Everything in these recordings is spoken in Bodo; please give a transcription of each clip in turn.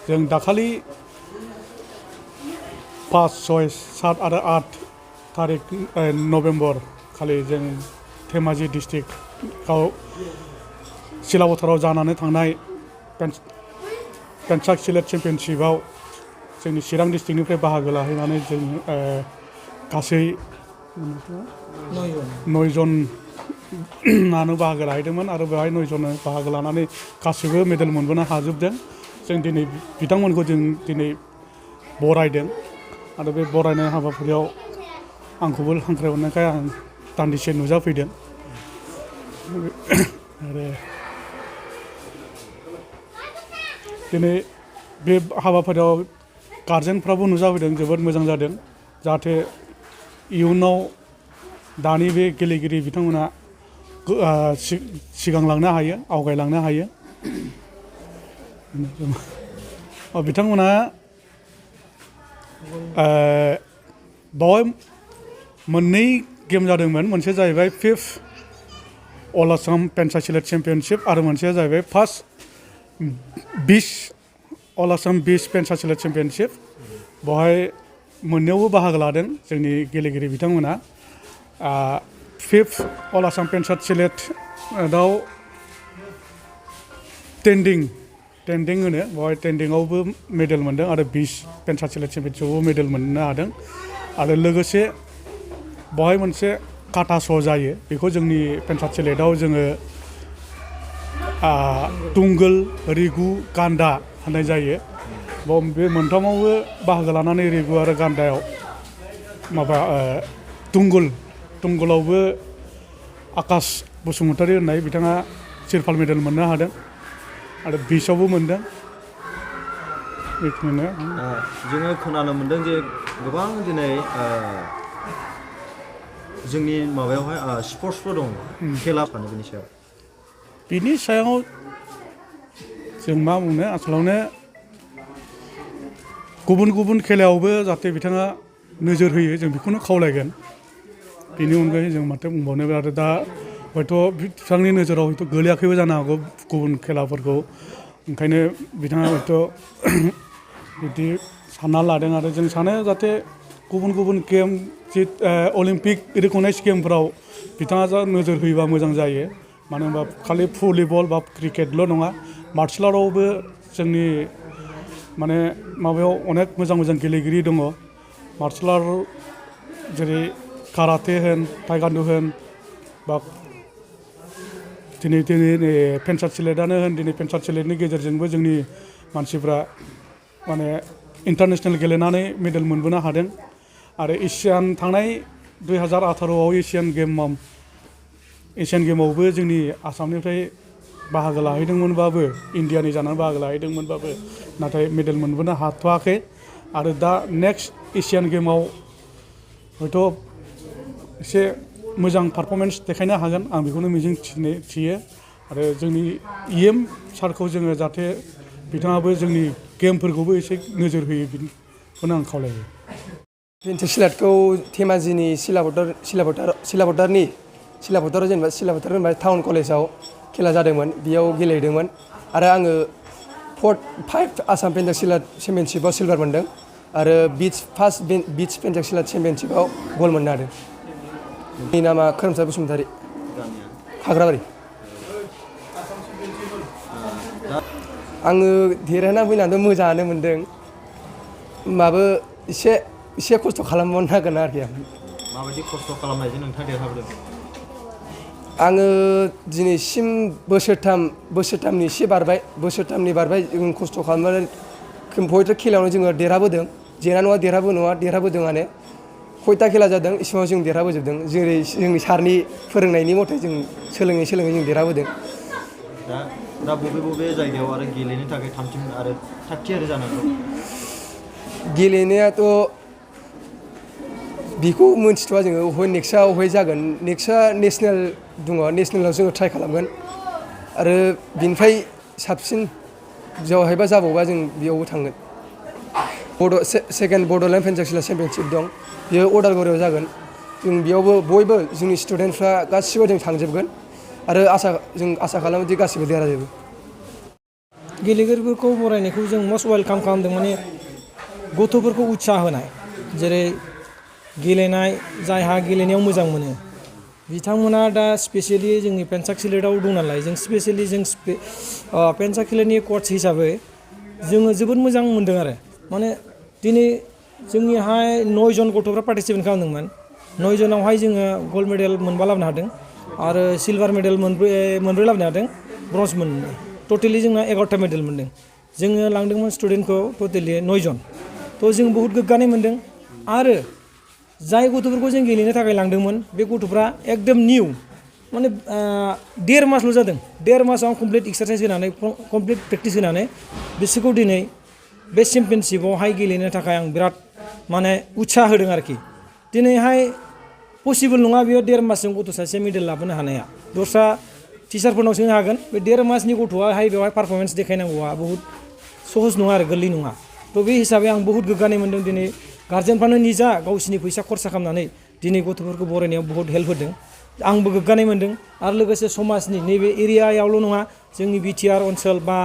जों दाखालि 5, 6, 7 आरो 8 थारिख नभेम्बर खालि जों धेमाजि डिस्ट्रिक्टआव सिलाबथाराव जानानै थांनाय पेन्साक सिलेट चेम्पियनशिपआव जोंनि चिरां डिस्ट्रिक्टनिफ्राय बाहागो लाहैनानै जों गासै 9 जनानो बाहागो लाहैदोंमोन आरो बेवहाय 9 जना बाहागो लानानै गासैबो मेडेल मोनबोनो हाजोबदों। जों दिनै बिथांमोनखौ जों दिनै बरायदों आरो बे बरायनाय हाबाफारियाव आंखौबो हांख्रायहरनायखाय आं दान्दिसे नुजाफैदों आरो दिनै बे हाबाफारियाव गार्जेनफ्राबो नुजाफैदों। जोबोद मोजां जादों जाहाथे इयुनाव दानि बे गेलेगिरि बिथांमोना सिगांलांनो हायो, आवगायलांनो हायो। बिथांमोना बावहाय मोननै गेम जादोंमोन। मोनसे जाहैबाय 5th अल आसाम पेन्साक सिलेट चेम्पियनशिप आरो मोनसेया जाहैबाय फार्स्ट 20 अल आसाम 20 पेन्साक सिलेट चेम्पियनशिप। बेवहाय मोननैयावबो बाहागो लादों जोंनि गेलेगिरि बिथांमोना। 5th अल आसाम पेन्साक सिलेटआव टेन्डिं होनो, बेवहाय टेन्डिंआवबो मेडेल मोन्दों आरो 20 पेन्साक सिलेट चेम्पियनशिपआवबो मेडेल मोननो हादों। आरो लोगोसे बेवहाय मोनसे काटा श' जायो, बेखौ जोंनि पेन्साक सिलेटआव जोङो तुंगल, रिगु, गान्दा होननाय जायो। बे मोनथामावबो बाहागो लानानै रिगु आरो गान्दायाव तुंगलावबो आकाश बसुमतारी होननाय बिथाङा सिलभार मेडेल मोननो हादों आरो 20आवबो मोनदों। बेखौनो जोङो खोनानो मोन्दों जे गोबां दिनै जोंनि माबायावहाय स्पर्ट्सफोर दं, खेला बिनि सायाव जों मा बुंनो, आसलावनो गुबुन खेलायावबो जाहाथे बिथाङा नोजोर होयो जों बेखौनो खावलायगोन। बेनि अनगायै जों माथो बुंबावनो, आरो दा हयथ' बिथांनि नोजोराव हयथ' गोलैयाखैबो जानो हागौ गुबुन खेलाफोरखौ, ओंखायनो बिथाङा हयथ' बिदि सानना लादों। आरो जों सानो जाहाथे गुबुन गेम अलिम्पिक रिकगनाइज गेमफोराव बिथाङा नोजोर होयोबा मोजां जायो। मानो होनबा खालि भलिबल बा क्रिकेटल' नङा, मार्शेल आर्टआवबो जोंनि माने माबायाव अनेक मोजां गेलेगिरि दङ। मार्शेल आर्ट जेरै काराटे होन, टाइकान्डु होन, बा दिनै पेन्साक सिलेटआनो होन, दिनै पेन्साक सिलेटनि गेजेरजोंबो जोंनि मानसिफ्रा माने इन्टारनेसनेल गेलेनानै मेडेल मोनबोनो हादों। आरो थांनाय 2018आव एसियान गेमावबो जोंनि आसामनिफ्राय बाहागो लाहैदोंमोनबाबो, इण्डियानि जानानै बाहागो लाहैदोंमोनबाबो नाथाय मेडेल मोनबोनो हाथ'वाखै। आरो दा नेक्स्ट एसियान गेमाव हयथ' एसे मोजां पारफरमेन्स देखायनो हागोन, आं बेखौनो मिजिं थियो। आरो जोंनि सारखौ जोङो जाहाथे बिथाङाबो जोंनि गेमफोरखौबो एसे नोजोर होयो, बेखौनो आं खावलायो। पेन्साक सिलेटखौ धेमाजिनि सिलाबथाराव जेनेबा सिलाबथार टाउन कलेजाव खेला जादोंमोन, बेयाव गेलेदोंमोन। आरो आङो 5th आसाम पेन्साक सिलेट चेम्पियनशिपआव सिलभार मोन्दों आरो फार्स्ट बिच पेन्साक सिलेट चेम्पियनशिपआव गल्ड मोननो हादों। आंनि नामा खोरोमसार बसुमतारी, खाग्राबारि। आङो देरहाना फैनानैथ' मोजाङानो मोन्दों, होमबाबो एसे खस्थ' खालामबावनो नांगोन आरोखि आं। माबायदि खस्थ' खालामनायजों नोंथाङा देरहाबोदों? आङो दिनैसिम बोसोरथामनि एसे बारबाय, बोसोरथामनि बारबाय जों खस्थ' खालामनानै बयबो खेलायावनो जोङो देरहाबोदों। जेना नङा देरहाबोदोंआनो। खयथा खेला जादों इसिबां जों देरहाबोजोबदों। जेरै जोंनि सारनि फोरोंनायनि मथे जों सोलोङै जों देरहाबोदों। दा बबे जायगायाव आरो गेलेनो थाखाय थाग थियारि जानांगौ? गेलेनायाथ' बेखौ मोनथिथ'आ जोङो, नेक्स्टआव जागोन। नेक्स्टआ नेसनेल दङ, नेसनेलाव जोङो ट्राइ खालामगोन। आरो बिनिफ्राय साबसिन जावहायबा जाबावबा जों बेयावबो थांगोन। सेकेन्ड बड'लेण्ड पेन्साक सिलेट चेम्पियनशिप दं, बेयो अदालगुरियाव जागोन। जों बेयावबो बयबो जोंनि स्टुडेन्टफ्रा गासिबो जों थांजोबगोन आरो जों आसा खालामोदि गासिबो देरहाजोबो। गेलेगिरिफोरखौ बरायनायखौ जों मस्ट वेलकाम खालामदों माने गथ'फोरखौ उत्साह होनाय जेरै गेलेनाय जायहा गेलेनायाव मोजां मोनो बिथांमोना दा स्पेसियेलि जोंनि पेन्साकसिलेटआव दं नालाय जों स्पेसियेलि जों पेन्साकसिलेटनि कच हिसाबै जोङो जोबोद मोजां मोनदों आरो माने दिनै जोंनिहाय 9 जन गथ'फ्रा पार्टिसिपेट खालामदोंमोन 9 जनावहाय जोङो गल्ड मेडेल मोनबा लाबोनो हादों आरो सिलभार मेडेल मोनब्रै लाबोनो हादों ब्रन्ज मोननै टटेलि जोंना 11टा मेडेल मोनदों जोङो लांदोंमोन स्टुडेन्टखौ टटेलि 9 जन थ' जों बहुद गोग्गानाय मोनदों आरो जाय गथ'फोरखौ जों गेलेनो थाखाय लांदोंमोन बे गथ'फ्रा एकदम निउ माने 1.5 मासल' जादों 1.5 मासाव कमप्लिट एक्सारसाइज होनानै कमप्लिट प्रेक्टिस होनानै बिसोरखौ दिनै बे चेम्पियनशिपआवहाय गेलेनो थाखाय आं बिराद माने उत्साह होदों आरोखि दिनैहाय पसिबोल नङा बेयो 1.5 मासजों गथ' सासे मेडेल लाबोनो हानाया दस्रा टिचारफोरनाव सोंनो हागोन बे 1.5 मासनि गथ'आहाय बेवहाय पारफरमेन्स देखायनांगौआ बहुत सहज नङा आरो गोरलै नङा थ' बे हिसाबै आं बहुत गोग्गानाय मोनदों दिनै गार्जेनफ्रानो निजा गावसिनि फैसा खरसा खालामनानै दिनै गथ'फोरखौ बरायनायाव बहुत हेल्प होदों आंबो गोग्गानाय मोनदों आरो लोगोसे समाजनि नैबे एरियायावल' नङा जोंनि बिटिआर ओनसोल बा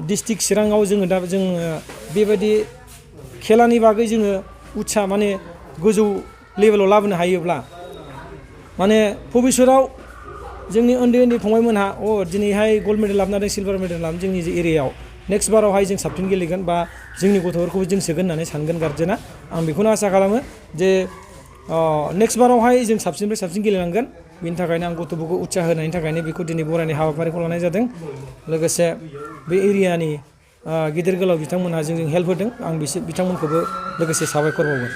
डिस्ट्रिक्ट चिराङाव जोङो बेबायदि खेलानि बागै जोङो उत्साह माने गोजौ लेभेलाव लाबोनो हायोब्ला माने भबिष्यतआव जोंनि उन्दै उन्दै फंबायमोनहा दिनैहाय गल्ड मेडेल लाबोनो हादों सिलभार मेडेल लाबोनो जोंनि एरियायाव नेक्स्ट बारावहाय जों साबसिन गेलेगोन बा जोंनि गथ'फोरखौबो जों सोगोन होननानै सानगोन गार्जेना आं बेखौनो आसा खालामो जे नेक्स्ट बारावहाय जों साबसिननिफ्राय साबसिन गेलेनांगोन बेनि थाखायनो आं गथ'फोरखौ उत्साह होनायनि थाखायनो बेखौ दिनै बरायनाय हाबाफारिखौ लानाय जादों लोगोसे बे एरियानि गिदिर गोलाव बिथांमोनहा जोंजों हेल्प होदों आं बिथांमोनखौबो लोगोसे साबायखर बावगोन